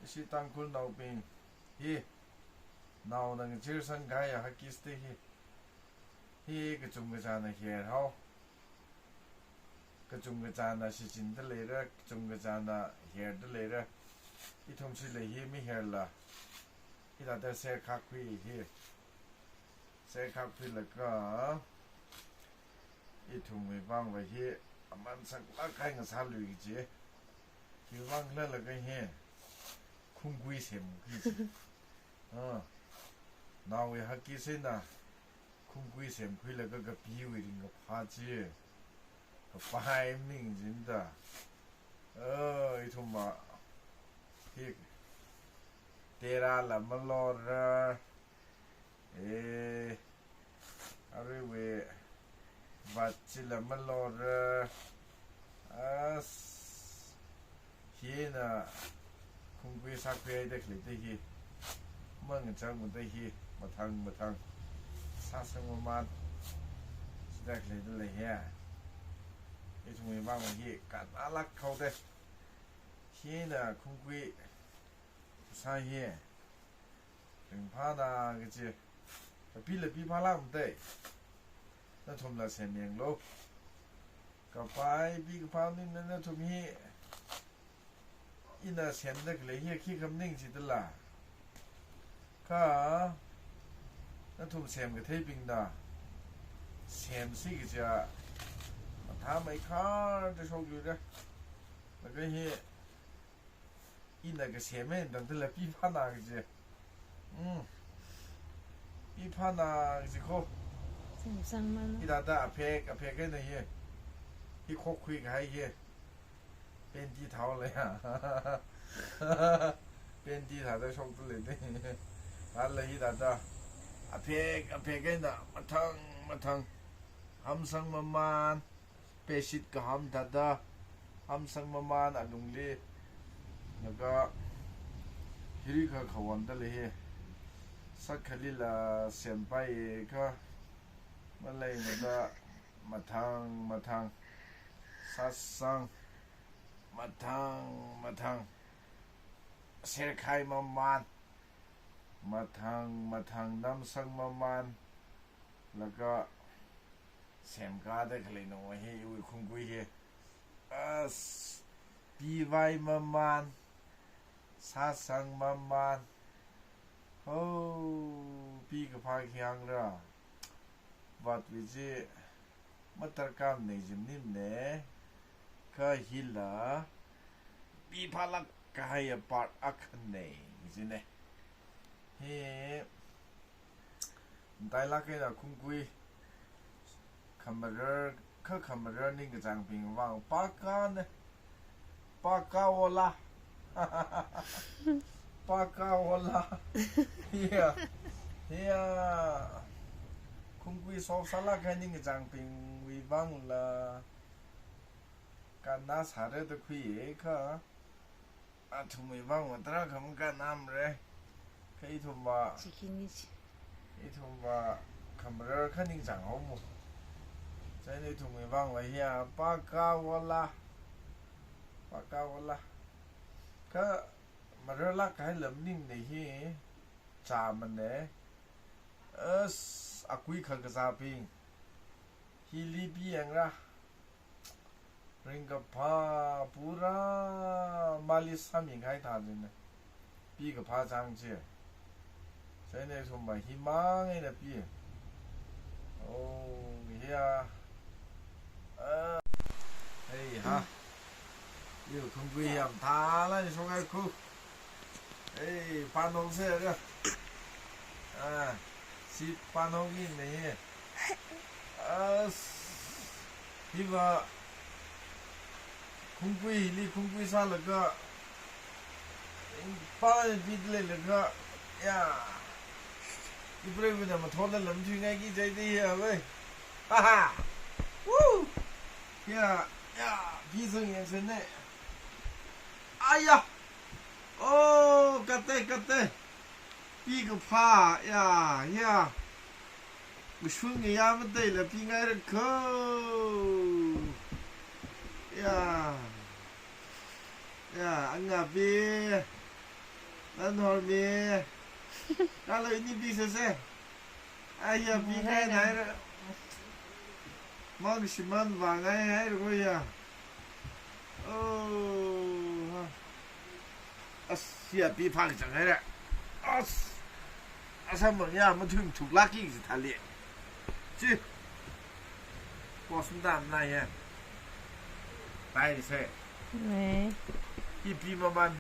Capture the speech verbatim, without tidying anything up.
Ishi Tangkhulnaobing hi naona ngachersang kahaiya huggies te hi. Hi kachungkachāna her hao. Kachungkachāna shichinda leira, kachungkachāna herda leira. Ithumshila hi miherla, hithāda serkhakhui hi. Serkhakhuilaga ithumwui vangva hi aman saklāk kahai ngasālui kaji. Khiwui vang khala laga hi khungkui semkhui chi. Ah, naowui huggies eina khungkui semkhuilaga kapiwui ringkaphā chi kapai maning jida. Ah, ithumva hi terala malora, eh, aruiwui vat chila malora. As, hina khungkui sākhuihaida khaleida hi, mangachang mada hi, mathang mathang sāsang maman, chida khaleida lei hi. Ithumwui vang hi kannālāk haoda. Hina khungkui sā hi ringphāna kaji, kapila piphālāk mada. Nathumla semyanglu. Kapai pi kaphā maningna nathum hi, ina semda khalei hi khikha maning jidala. Kha nathum semkatheibingna semsi kaja mathāmeikharda shokluira. Laga hi ina kasem eina tangdala piphāna kaji. Mm. Piphāna kaji kho. Samsang man. Hithāda aphek, aphek eina hi. Hi khokkhui kahai hi. Panty thao leiya. Panty thāda shokda leida. Ala hithāda aphek, aphek eina mathang, mathang hamsang maman. Bedsheet kaham thāda hamsang maman alungli. Laga hiri kha khawonda lei hi. Sakhalila sempaiya kha maleimada mathang mathang sāsang, mathang mathang serkhai maman, mathang mathang namsang maman, laga semkāda khalei naowui hi, iwui khungkui hi. As, pivai maman, sāsang maman. Ho, pi kaphā khi hāngra. Vatwui chi matarkam nei jim nimne. Kha hila piphālāk kahaiya part akhane jine. Hi matailāk eina khungkui khamarar, kha khamarar ningkachāngbing vang pakka ne. Pakka wala. Pakka wala. Hiya. Hiya. Khungkui soft sālāk kahai ningkachāngbingwui vangla kannā sāra da khuiya kha. Athumwui vangva tarākha makannāmara. Kha ithumva, Chikini chi. Ithumva khamarar kha ningchāng haomo. Chieina ithumwui vangva hiya pakka wala. Pakka wala. Kha mararlāk kahaila maningne hi. Chāmane. As, akui khangkazābing. Hili piyangra. Ringkaphā pura mali sāmingai thānina. Pi kaphā chang chi. Chieina ithumva himang eina pi. Oh, hiya. Ah. Hei ha. Iwui khungkui yam thālāk eina shokngai khu. Ei, panong se ga. Ah, si panong ine. As, hiva khungkui, hili khungkui sālaga pāng pidalei laga, ya. Ipreiva̱na mathotla lamthuingai ki jaide ya, wei. Ha ha. Woo. Ya, ya, pi sang yangsene. Aya. Oh, kate, kate. Pi kaphā, ya, ya. Mashun ngayā mataila pingaira kho. Ya. Ya, angapi. Anhormi. Kala ini pi sese. Aya pi kai nai ra. Mang shiman va ngai hai ro ya. Oh. Ha. As ya pi phang chang hai ra. As. Asam mang ya mathum thuk laki ji thali. Chi. Kosum dam na ya. Pai se. Nei. Ipi maman.